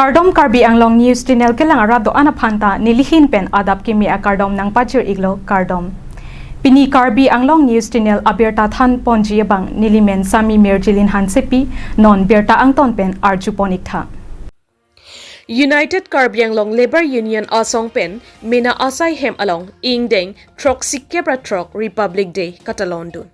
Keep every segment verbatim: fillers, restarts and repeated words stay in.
Kardom, Karbi Anglong News Channel kelang arat do-an aphan ta nelihin pen adap kimi akardom nangpachir iklo, kardom. Pini Karbi Anglong News Channel abirta than ponji abang nelimen Sami Mirjilin Hansepi, non birta angton pen arju pon iktha. United Karbi Anglong Labour Union asong pen mena asai hem along ingdeng throksi kep ra throk Republic Day katalon dun.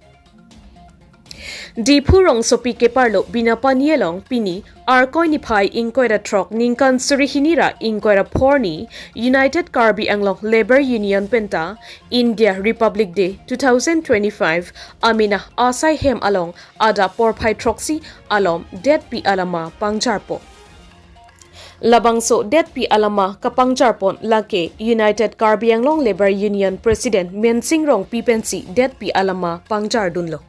Diphu rongsopi keparlo Binapani along pini Arkoi niphai ingkoi ra throk ningkan suri hini ra ingkoi ra pho arni United Karbi Anglong Labour Union penta India Republic Day two thousand twenty-five amena asai hem along adap porphai throksi alom detpi alama pangjarpo. Labangso detpi alama kapangjarpon lake United Karbi Anglong Labour Union President Mensing Rongpi pensi detpi alama pangjardunlo.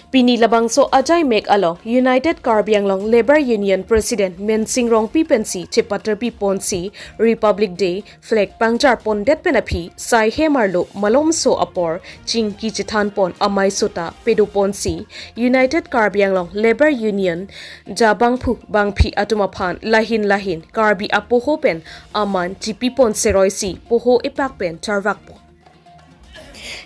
Pini labangso ajai mek along United Karbi Anglong Labour Union President Mensing Rongpi pensi chepaterpi ponsi Republic Day flag pangjarpondet pen aphi sai hem arlo malomso apor chingki chethanpon amei sota pedoponsi United Karbi Anglong Labour Union ja bangphu bangphi atum aphan lahin lahin Karbi apoho pen aman chipipon seroisi poho epak pen charvakpon.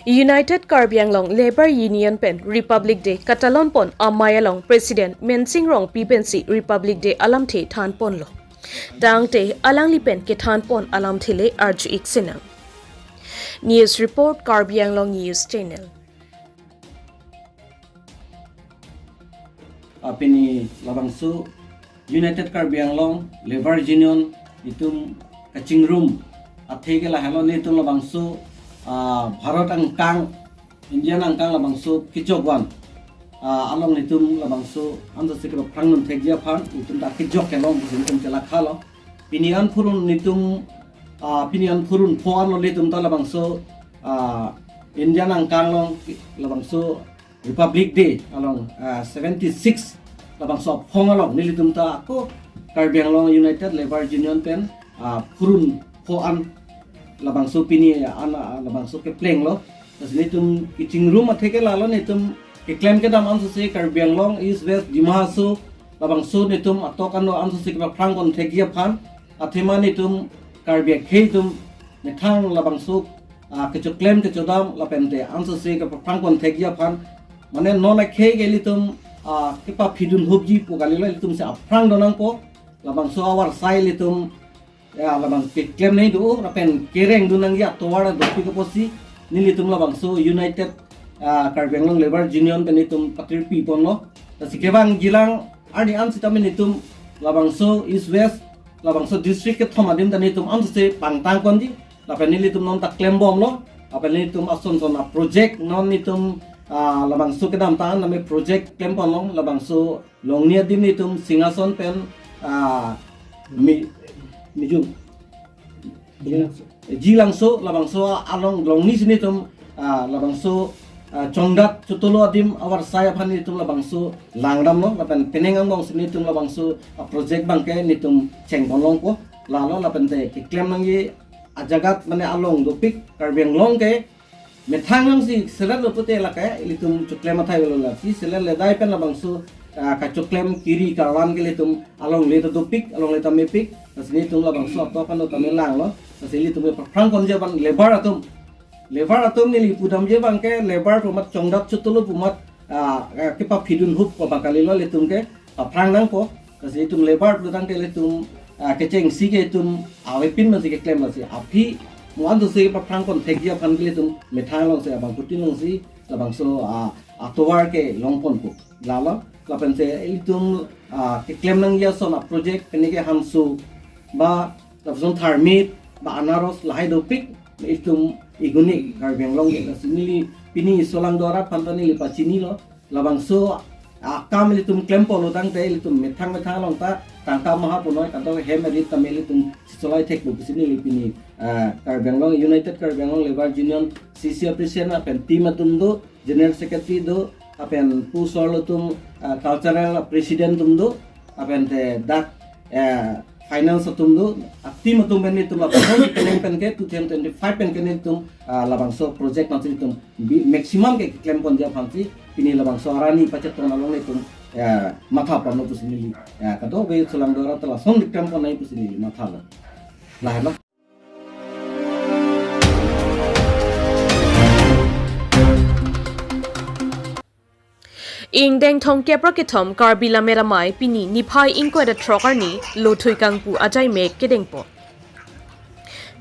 United Karbi Anglong Labour Union pen Republic Day katalonpon amei along President Mensing Rongpi pensi Republic Day alamthe thanponlo. Tangte alangli pen kethanpon alamthe le arju ik sinang. News report, Karbi Anglong News Channel. Ah, pini labangso United Karbi Anglong Labour Union itum kachingrum athe ke lahelo, nelitum labangso, ah, Bharat angkang, Indian angkang labangso kejok van, ah, along nelitum labangso ansose kepaphrang dun thekji aphan itum ta kejok kelong pusi nelitum chelakha lo. Pini an phurun nelitum, ah, pini an phurun pho anlo nelitum ta labangso, ah, Indian angkang along labangso Republic Day along, ah, seventy-six labangso aphong along nelitum ta ako Karbi Anglong United Labour Union pen, ah, phurun pho an labangso pini an, ah, labangso keplenglo. Lasi nelitum kachingrum athe ke lahelo, nelitum keklem kedam ansose Karbi Anglong East West Dima Hasao labangso nelitum atok ano ansose kepaphrangpon thekji aphan, athema nelitum Karbi akhei atum methang labangso, ah, kechoklem kechodam lapente ansose kepaphrangpon thekji aphan, mane non akhei ke ilitum, ah, kepaphidun hupji pu kalilo, ilitum si aphrang do nangpo, labangso avarsai ilitum, ya, labang keklem nangji do lapen kereng dun nangji atovar dopik apotsi nelitum labangso United, ah, Karbi Anglong Labour Union pen nelitum paterpiponlo. Lasi kevangjilang arni an sitame nelitum labangso East West labangso district kethom adim ta nelitum ansose pangtangponji. Lapen nelitum non ta klembomlo. Lapen nelitum ason son aproject non nelitum, ah, labangso kedamtang an name project klemponlong, labangso Longni adim nelitum Singhason pen, ah, Mi-, Mijung. Jilangso, labangso along Longni si nelitum, ah, labangso, ah, Chongdat Chotolo adim avarsai aphan nelitum labangso langdamlo, lapen penang angbong si nelitum labangso, ah, project abangke nelitum chengponlongpo, lahelo lapente keklem nangji ajagat mane along dopik Karbi Anglong ke methang along si selet lo pute lake ilitum choklem athai lo, lasi selet ledai pen labangso, ah, kachoklem kiri karwan ke ilitum alongle ta dopik, alongle ta mepik, lasi nelitum labangso atok ano tame langlo, lasi ilitum kepaphrangponji aphan labour atum, labour atum neli pudamji abangke labour pu amat Chongdat Chotolo pu amat, ah, ah, kepaphidun hup pu abang kalilo, ilitum ke paphrang nangpo. Lasi itum labour pu tangte ilitum, ah, kechengsi ke itum avepin masi keklem masi aphi mo ansose kepaphrangpon thekji aphan ke ilitum methang alongsi abangphutin alongsi labangso, ah, atovar kelongponpo. Lahelo lapensi ilitum, ah, keklem nangji ason aproject penike hanso ba lapuson tharmit ba anaros lahai dopik itum iguni Karbi Anglong ke. Lasi neli pini solang do arat aphan ta neli pachinilo. Labangso akam ilitum klempo lo tangte ilitum methang methang along ta tangka maha punoi kanto hem erit tame ilitum chicholai thekpo pusi neli pini, ah, Karbi Anglong United Karbi Anglong Labour Union C C president lapen team atum do, general secretary do, lapen pu sorlo atum, ah, cultural president atum do, lapente dak, eh, finance atum do, a team atum pen nelitum lapen penang pen ke two thousand twenty-five pen ke nelitum, ah, labangso project nangsi nelitum bi-, maximum ke klemponji aphansi pini labangso arani pachetong along nelitum Ya, matha pon lo pusi neli. Ya, kadokave sulangdora ta lason diktam pon nangji pusi neli mathalo. Lahelo. Ingdeng thomkep ra kethom Karbi Lammet Amei pini niphai ingkoi ra throk arni Lothui Kangpu ajaimek kedengpon.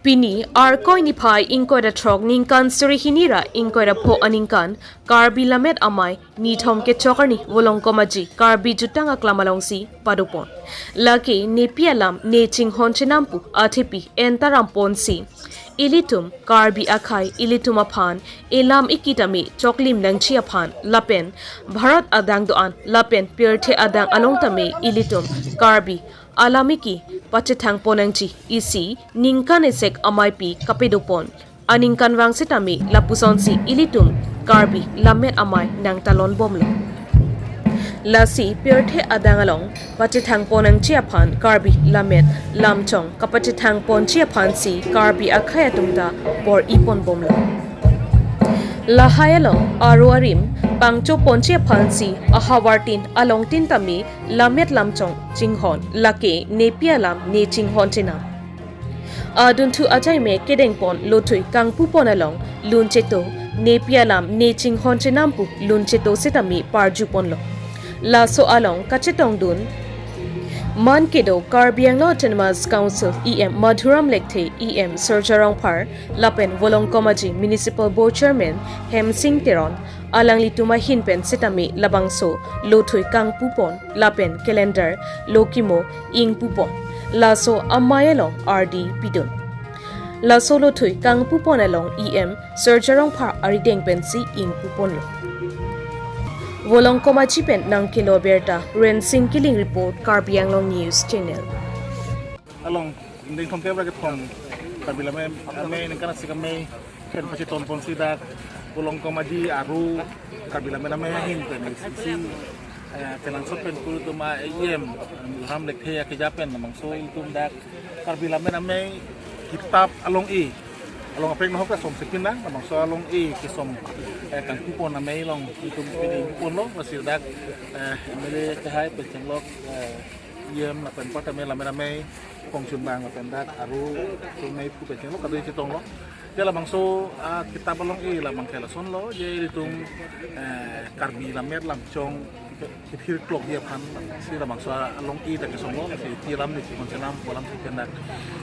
Pini Arkoi niphai ingkoi ra throk ningkan suri hini ra ingkoi ra pho aningkan Karbi Lammet Amei nithom kechok arni Volongkom Aji Karbi Jutang Aklam alongsi padopon. Lake nepi alam ne chinghon chenam pu athepi entaram ponsi ilitum Karbi akhei ilitum aphan elam iki tame choklim nangji aphan lapen Bharat adang do-an lapen pirthe adang along tame ilitum Karbi alam iki pachethang pon nangji isi ningkan esek ameipi kapadopon. Aningkanvang sitame lapusonsi ilitum Karbi Lammet Amei nangtalon bomlo. Lasi pirthe adang along pachethang pon nangji aphan Karbi Lammet Lamchong kapachethang ponji aphansi Karbi akhei atum ta bor-i pon bomlo. Lahai along aro arim pangcho ponji aphansi ahavar tin along tin tame Lammet Lamchong chinghon lake nepi alam ne chinghon chenam. Adunthu ajaimek kedengpon Lothui Kangpupon along luncheto nepi alam ne chinghon chenam pu luncheto sitame parjuponlo. Laso along kachetongdun man kedo Karbi Anglong Autonomous Council E M Madhuram Lekthe, E M Surjya Rongphar lapen Volongkom Aji Municipal Board Chairman Hemsing Teron alanglitum ahin pen sitame labangso Lothui Kangpupon lapen calendar Lokimo ingpupon. Laso amei along ardi pidun. Laso Lothui Kangpupon along E M Surjya Rongphar arideng pensi ingpuponlo. Volongkom Aji pen nangkelo birta Rensing Killing report, Karbi Anglong News Channel. Along ingdeng thomkep ra kethom Karbi Lammet Amei ningkan asik amei pen pachetong ponsi dak Volongkom Aji aro Karbi Lammet Amei ahin pen isi, eh, kenangsot pen kuru tuma E M Madhuram Lekthe akeja pen labangso itum dak Karbi Lammet Amei kitap along-i along apek nohok asom sekin nang labangso along-i kesom, eh, kangpupon amei along itum pini ponlo, lasi dak, eh, M L A kehai pen chenglok, eh, E M lapen pat amei Lammet Amei kongchunbang lapen dak aro tumei pu pen chenglok kadoi chetonglo. Dia labangso, ah, kitap along-i labang ke lasonlo, je ilitum, eh, Karbi Lammet Lamchong kethir klokji aphan si labangso along-i ta kesomlo, si ti alam ne chinghon chenam pu alam si pen dak,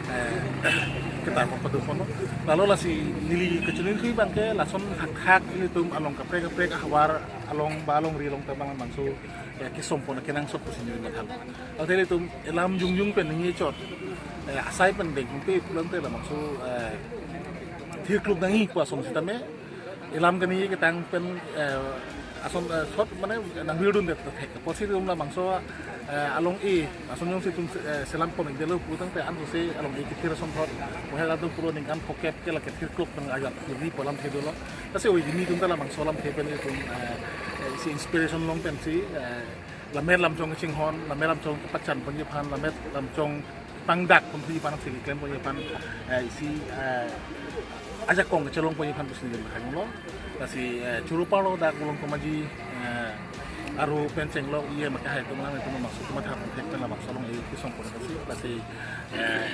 eh, kitap pon padoponlo. Lalo lasi neli kachiningri abang ke lason thakthak ilitum along kaprek kaprek ahavar along ba alongri along ta bang labangso, eh, kesompon kenangsot pusi neli matha. Athe ilitum elam jongjong pen ningje chot, eh, asai pen dengpon pe pulote labangso, eh, thirklok nangji pu ason sitame elam kaningje ketang pen, eh, ason, eh, chot mane nangvirdundet thek. Apotsi itum labangso, eh, along-i ason jongsi itum, eh, selam pon ingdelo putangte ansose along-i kethir asonthot. Puhel atum puro ningkan phokep ke lake thirklok pen ajat ri pu alamthe dolo. Lasi oi hini atum ta labangso alamthe pen itum, eh, eh, isi inspiration long pensi, eh, Lammet Lamchong kachinghon, Lammet Lamchong kepachan ponji aphan, Lammet Lamchong pangdak ponji aphan, si keklem ponji aphan, eh, isi, eh, ajakong kachelong ponji aphan pusi neli mathanglo. Lasi, eh, choro parlo dak Volongkom Aji, eh, aro pen chenglok E M akehai atum lang itum masuk ke matha pon thek pen labangso along-i kesompon pusi. Lasi, eh,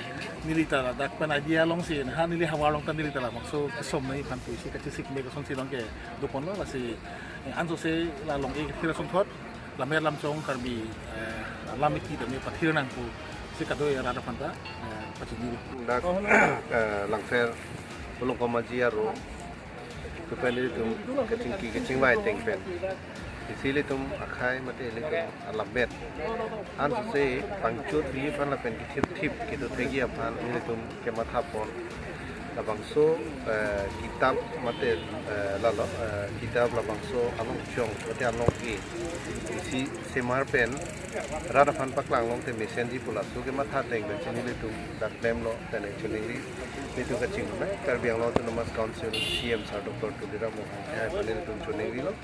neli ta dak pen idea longsi, ha neli havar along ta neli ta labangso kesom nangji aphan pusi kachesik me kosonsi along kedoponlo, lasi, eh, ansose la along-i kethir asonthot Lammet Lamchong Karbi, eh, alam iki tame pathir nang pusi kadoi arat aphan ta, eh, pachini. Dak, eh, Langpher Volongkom Aji aro kepen ilitum kachingki kachingvai ateng pen isi ilitum akhei mate ilitum alammet ansose pangchot pi aphan lapen kethirthip kedo thekji aphan ilitum kematha pon. Labangso, eh, kitap mate, eh, lalo, eh, kitap labangso along chong mate along-i isi semar pen rat aphan paklang longte mesenji pu laso kematha ateng pen si nelitum dak klemlo, pen actually nelitum kachinghon Karbi Anglong Autonomous Council C M Sir Doctor Tuliram Ronghang akehai aphan nelitum choningrilo.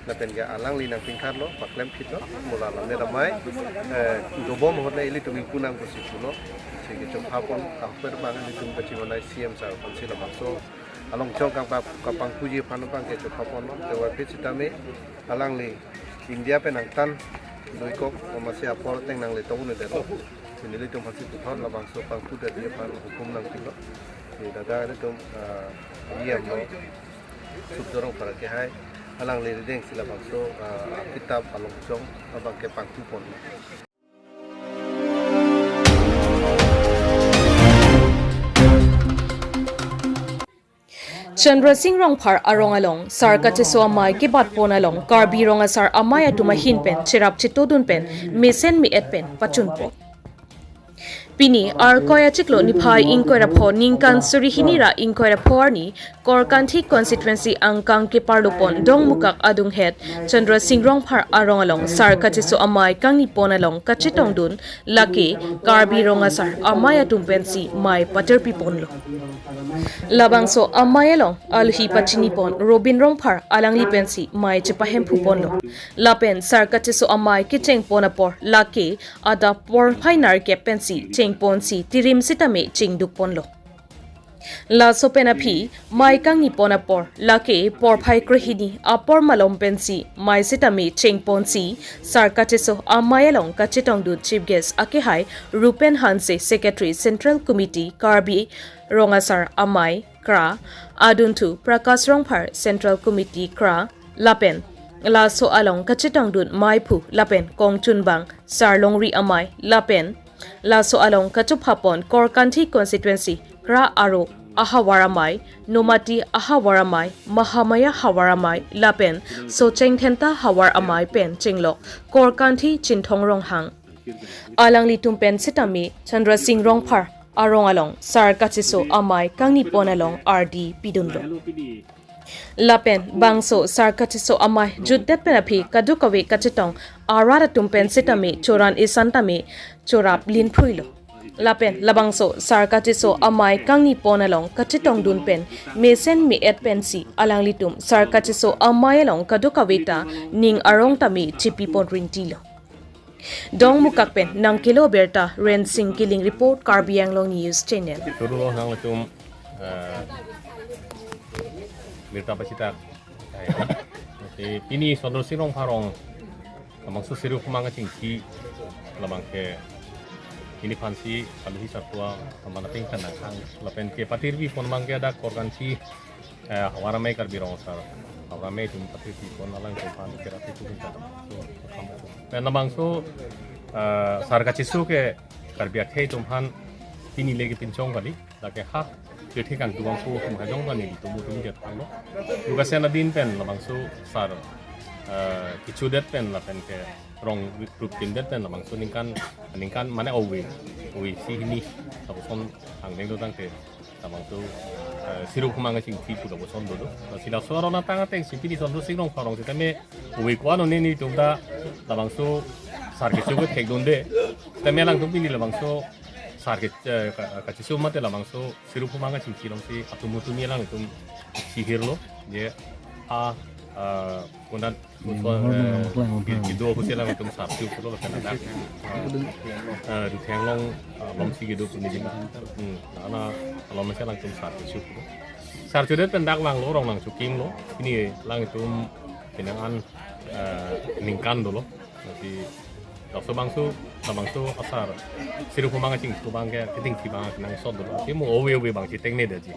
Lapen ke alangli nangpingkharlo, paklem phitlo, mo la Lammet Amei, eh, dobom ahut le ilitum ingpu nang pusi pulo, si kechokha pon, ahokpet abang ilitum kachinghon C M Sir aphan si labangso along chong kangpa kapangpuji aphan abang ke chokha ponlo, te warpit sitame alangli India pen angtan Lui kok, masi apor ateng nangle tong un-edetlo. Si nelitum aphansi puthot labangso pangpudetji aphan hukum nangpilo. Si ladak nelitum, ah, E M lo, Subjo Rongphar akehai, alangli rideng si labangso, ah, kitap along chong abang ke pangpupon. Chandra Sing Rongphar arong along Sar Kacheso Amei kebatpon along Karbi Rong Asar amei atum ahin pen cherap chetongdun pen mesen me-et pen pachunpon. Pini Arkoi achiklo niphai ingkoi ra pho ningkan suri hini ra ingkoi ra pho arni Korkanthi constituency angkang keparlopon Dongmukak adunghet Chandra Sing Rongphar arong along Sar Kacheso Amei kangnipon along kachetongdun, lake Karbi Rong Asar amei atum pensi mei paterpiponlo. Labangso amei along alohi pachinipon Robin Rongphar, alangli pensi mei chepahemphuponlo. Lapen Sar Kacheso Amei kechengpon apor lake adap porphai nerkep pensi chengponsi tirim sitame chingdukponlo. Laso pen aphi mei kangnipon apor lake porphai krehini apor malom pensi mei sitame chengponsi Sar Kacheso Amei along kachetongdun Chief Guest akehai Rupen Hanse, Secretary Central Committee Karbi Rong Asar Amei kra, adunthu Prakash Rongphar, Central Committee kra, lapen laso along kachetongdun meiphu lapen kongchunbang Sarlongri Amei, lapen laso along kachophapon Korkanthi constituency kra aro ahavar amei, Nomati ahavar amei, Mahamaya havar amei, lapen Socheng Dhenta havar amei pen chenglok Korkanthi Chinthong Ronghang, alanglitum pen sitame Chandra Sing Rongphar arong along Sar Kacheso Amei kangnipon along ardi pidunlo. Lapen bangso Sar Kacheso Amei jutdet pen aphi kadokave kachetong arat atum pen sitame choran isan tame chorap linphruilo. Lapen labangso Sar Kacheso Amei kangnipon along kachetongdun pen mesen me-et pensi alanglitum Sar Kacheso Amei along kadokave ta ning arong tame chepipon rinti lo. Dongmukak pen nangkelo birta Rensing Killing report, Karbi Anglong News Channel. Turu lo nangtum, eh, birta pachita. Hai. Oke, pini Chandra Sing Rongphar arong, labangso Sirop Humang Kachingthi, labang ke pini aphansi alohi sarpo atum aphan ateng pen nanghang, lapen ke paterpipon abang ke dak Korkanthi, eh, havar amei, Karbi Rong Asar havar amei atum paterpipon, alangtum aphan cherap chetongdun pen. So, pen labangso, eh, Sar Kacheso ke Karbi akhei atum aphan pini le kepinchong kali, lake ha, kethek kangtung angko atum hajong kali, atum atum jet panglo. Lukasen adin pen labangso Sar, eh, kechodet pen lapen ke rong rup pindet pen labangso ningkan, ningkan mane ove, ove isi hini, lapuson angdeng dotangte labangso, eh, Sirop Humang Kachingthi pu lapuson dodo. Lasi laso aron atang atengsi pini Chandra Sing Rongphar arong sitame ove ko-an one nelitum ta labangso Sar Kacheso ke thekdunde. Sitame alangtum pini labangso Sar ke, eh, ka-, Kacheso mate labangso Sirop Humang Kachingthi alongsi atum atum alanglitum sihirlo. Je a, eh, konat Mohor, eh, mohor, mohor. Ki-, kedo ako sila nangtum sarchu pulo lapen dak. Eh, Dutheng along, eh, alomsi kedo pu neli ma. Hmm, lana alom si alangtum sarchu pulo. Sarchudet pen dak vanglo, rong nangchokinglo. Pini alangtum penang an, eh, ningkan dolo. Jadi, laso bangso, labangso asar Sirop Humang Kachingthi abang ke, ketingthi abang kenangsot dolo. Ati mo ove ove abang si tengnedetji.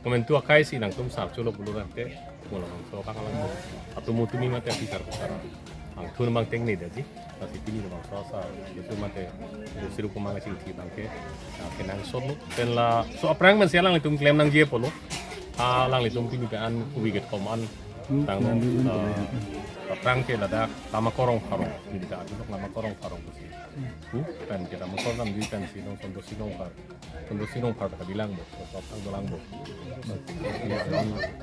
Komantu akai si nangtum sarchulo pulo tangte, mo labangso abang alang atum atum mate aphi sar pusar angthun abang tengnedetji. Lasi pini labangso asar, Kacheso mate Sirop Humang Kachingthi abang ke, ah, kenangsotlo. Pen laso aphrang pensi alanglitum klem nangji apotlo. Ah, alanglitum pini pen an ove kethom an nang, ah, aphrang ke ladak Lamakorong Pharong, pini ta atu Lamakorong Pharong pusi. Pu pen ke Lamakorong damji pensi nong Chandra Sing Rongphar, Chandra Sing Rongphar ta bilang bo, so aphrang dolang bo.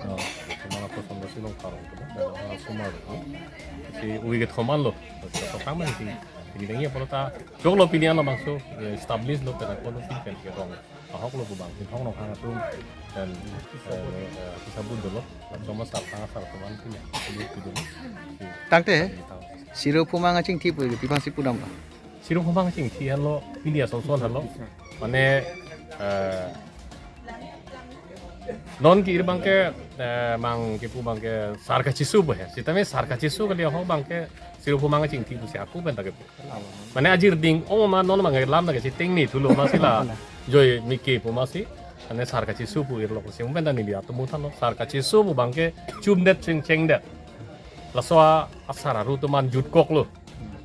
Ah, cuma ako Chandra Sing Rongphar arong tu, ah, sumar tu. Si ove kethom anlo, so aphrang pensi. Jadi lagi apa lo ta, choklo pini an labangso, eh, establish lo pen ako lo pini pen ke rong ahok lo pu abang, Chinthong Ronghang atum, pen, eh, eh, kisabut dolo, cuma sar tang sar teman punya, dulu itu dulu. Tangte, Sirop Humang Kachingthi pu, pi aphansi pudam pa? Sirop Humang Kachingthi henlo, pini asonson henlo, mane, eh, Non ke-ir abangke, eh, mang kepu abangke sar kachisu pu he. Sitame sar kachisu kali ahok abangke siro pu mang chingki pusi ako pen ta kepu. Mane ajir ding ong ma non abangke lam ta kachiteng ni thulo masi la. Joi mike pu masi. Mane sar kachisu pu irlo pusi. Mo pen ta neli atum thanlo. Sar kachisu pu abangke chumdet chengchengdet. Laso a-, asar aru atum an jutkoklo.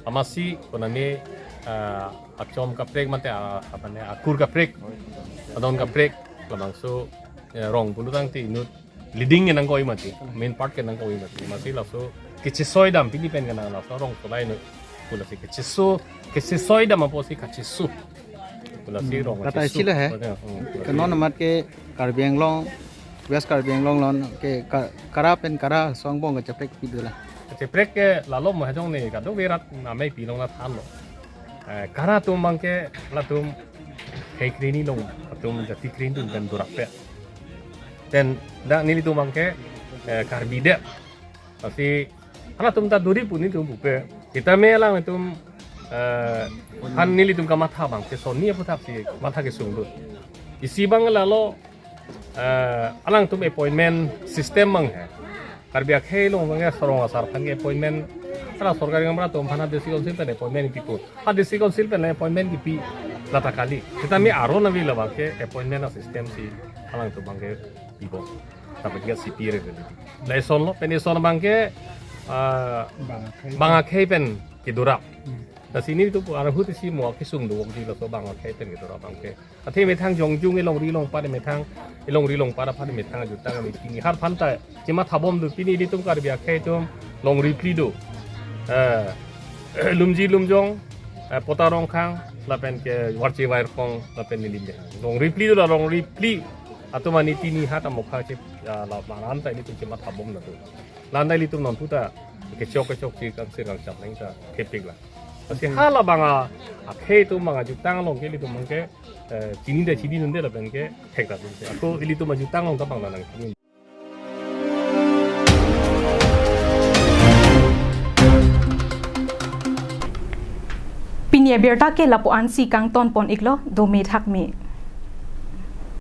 Amatsi konane, ah, achom kaprek mate, ah, apa ne, akur kaprek. Adon kaprek. Labangso, eh, rong pulotangte inut leading kenangkok mati. Main part kenangkok mati. Amatsi laso kechesoi dam pini pen kenang laso rong solai no. Pu lasi kecheso, kechesoi dam apotsi kachisu. Pu lasi Hmm, rong kata kachisu. Isi lo he. Hmm, pu lasi. Ke non amat ke Karbi Anglong, West Karbi Anglong along ke ka-, kara pen kara aso angbong kacheprek pidula. Kacheprek ke lalo mahajong ni kadokave rat amei pi along nangthanlo. Eh, kara atum abangke latum khei kre-ni along atum jati kre-ni atum pen dorap pe. Then dak nelitum abangke, eh, Karbi det. Lasi halatum ta duri pu nelitum pupe. Sitame alangtum, eh, han nelitum kamatha abangke sonni aputhaksi matha kesung do. Isi abang lalo, eh, alangtum appointment system abang he. Karbi akhei along abangke sorong asar aphan ke appointment. Hala sorkari gaonbura atum aphan ha district council pen appointment kipu. Ha district council pen appointment kipi lata kali. Sitame aron ave labangke appointment a-system si alangtum abangke pibom. Tapi dia sipir ke. La ison lo, pen ison abangke, ah, bang akhei pen kedorap. Hmm. Lasi nelitum pu arahut isi mo kesung do di laso bang akhei pen kedorap abangke. Athe methang jongjung elongri longpat methang, elongri longpat aphan methang ajutang ami pini har aphan ta chemathabom do pini ilitum Karbi akhei atum longri phli do. Eh, Lumji Lumjong, eh, Pota Rongkhang, lapen ke Warchi Wairkhong, lapen Nilim de. Longri phli do la longri phli. Atum ani pini hat amokha che, ah, la manan ta ilitum chemathabom na do. Lanta ilitum non puta kechok kechok che kangsir kangchap neng ta thepik la. Lasi hala bang akhei atum bang ajutang along ke ilitum abangke, eh, chini de chini nunde lapen ke thek ta dun se. Ako ilitum ajutang along ta bang nang chini. Pini abirta ke lapu-ansi kangton pon iklo, dome thakme.